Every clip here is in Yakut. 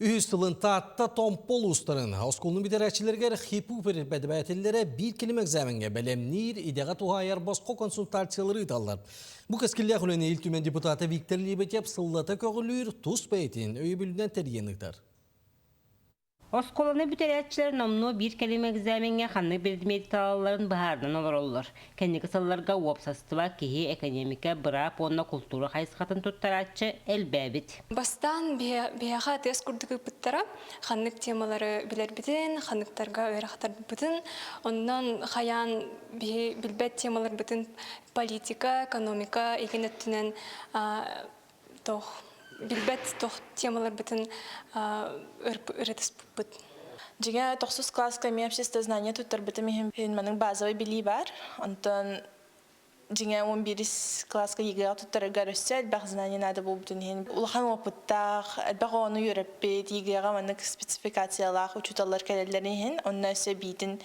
Үһүс сылын Таатта Томпо улуустарын оскуоланы бүтэрээччилэригэр ХИПУ преподавателлэрэ биир кэлим экзамеҥҥа бэлэмниир, идэҕэ туһаайар босхо консультациялары ыыталлар. Бу кэскиллээх үлэни Ил Түмэн депутата Виктор Лебедев сыллата көҕүлүүр, тус бэйэтин өйөбүлүнэн тэрийэн ыытар. Оскуоланы бүтэрээччилэр номнуо биир кэлим экзамеҥҥа ханнык предмети талалларын быһаарынан олороллор. Кэнники сылларга уопсастыба, киһи, экэниэмикэ, быраап уонна култуура хайысхатын туттарааччы элбээбит. Бастаан биһиэхэ тест курдук ыыппыттара. Ханнык темалары билэрбитин, ханныктарга үөрэхтэрбитин, онон хайаан биһи билбэт темаларбытын политика, экономика игин өттүнэн тох билбэт тох темаларбытын ырытыспыппыт. Дьиҥэ тохсус кылааска эмиэ обществознание туттарбытым иһин маннык базовый билии баар. Онтон дьиҥэ 11 кылааска ЕГЭ туттараргар өссө элбэх знание наада буолбутун иһин улахан уопуттаах, элбэх оҕону үөрэппит, ЕГЭ-ҕэ маннык спецификациялаах учууталлар кэлэллэрин иһин, онно өссө эбиитин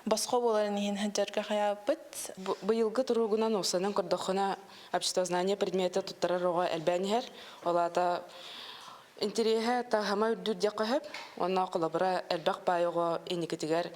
босхо буоларын иһин сылдьарга хайаабыппыт. Быйылгы туругунан уопсайынан көрдөххүнэ обществознание предмета туттарар оҕо элбээн иһэр. Ол аата интэриэһэ таһыма үрдүүр диэххэ сөп. Уонна холобура элбэх баай оҕо инникитигэр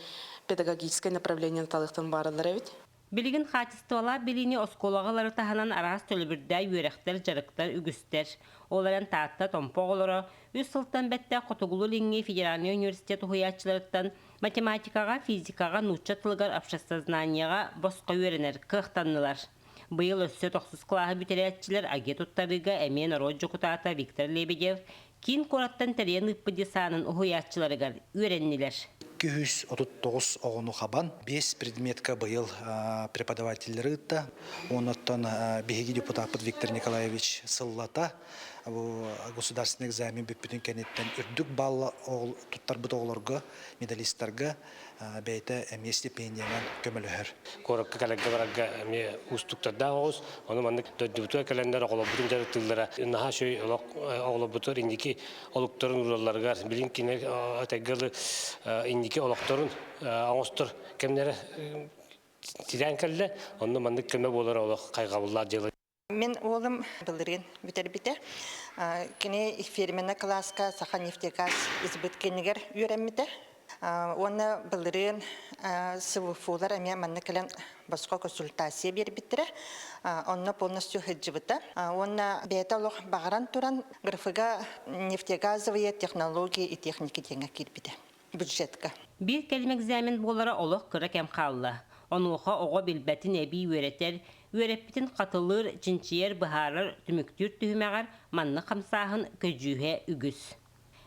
педагогическай направлениены талыахтан баараллар эбит. Билигин хаачыстыбалаах билиини оскуолаҕа ылары таһынан араас төлөбүрдээх үөрэхтэр, дьарыктар үгүстэр. Ол эрэн Таатта, Томпо оҕолоро үс сылтан бэттэх Хотугулуу-Илиҥҥи федеральнай университет уһуйааччыларыттан математикаҕа, физикаҕа, нуучча тылыгар, обществознаниеҕа босхо үөрэнэр кыахтаннылар. Быйыл өссө тохсус кылааһы бүтэрээччилэр АГИ туттарыыга эмиэ норуот дьокутаата Виктор Лебедев киин куораттан тэрийэн ыыппыт десанын уһуйааччыларыгар үөрэннилэр. 239 оҕону хабан, 5 предметка быйыл преподавателлэри ыытта. Оннуттан биһиги депутаппыт Виктор Николаевич сыллата бу государственный экзамен бүппүтүн кэнниттэн үрдүк балл туттарбыт оҕолорго, медалистарга бэйэтэ эмиэ стипендиянан көмөлөһөр. Куоракка кэлэргэ барарга эмиэ уустуктардаах оҕус. Ону маннык дойдубутугар кэлэннэр оҕолорбутун дьарыктыыллара наһаа үчүгэй олох оҕолорбутугар инники олуктарын ууралларыгар билин кини этэргэ инники олохторун оҥостор кэмнэрэ тирээн кэллэ. Онно маннык көмө буолара олох хайҕабыллаах дьыала. Мин уолум былырыын бүтэрбитэ. Кини фирменный кылааска Саха нефтегаз избыткинигэр үөрэммитэ. Уонна былырыын СВФУлар эмиэ манна кэлэн босхо консультация биэрбиттэрэ. Онно полностью сылдьыбыта. Уонна бэйэтэ олох баҕаран туран графыга нефтегазовые технологии и техники диэҥҥэ киирбитэ бюджетка. Биир кэлим экзамен буолара олох кыра кэм хаалла. Онуоха оҕо билбэтин эбии үөрэтэр, үөрэппитин хатылыыр, чинчийэр, быһаарар, түмүктүүр түһүмэҕэр маннык хамсааһын көдьүүһэ үгүс.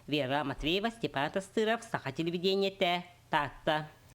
Вера Матвеева, Степан Тастыров, Саха телевидениетэ, Таатта.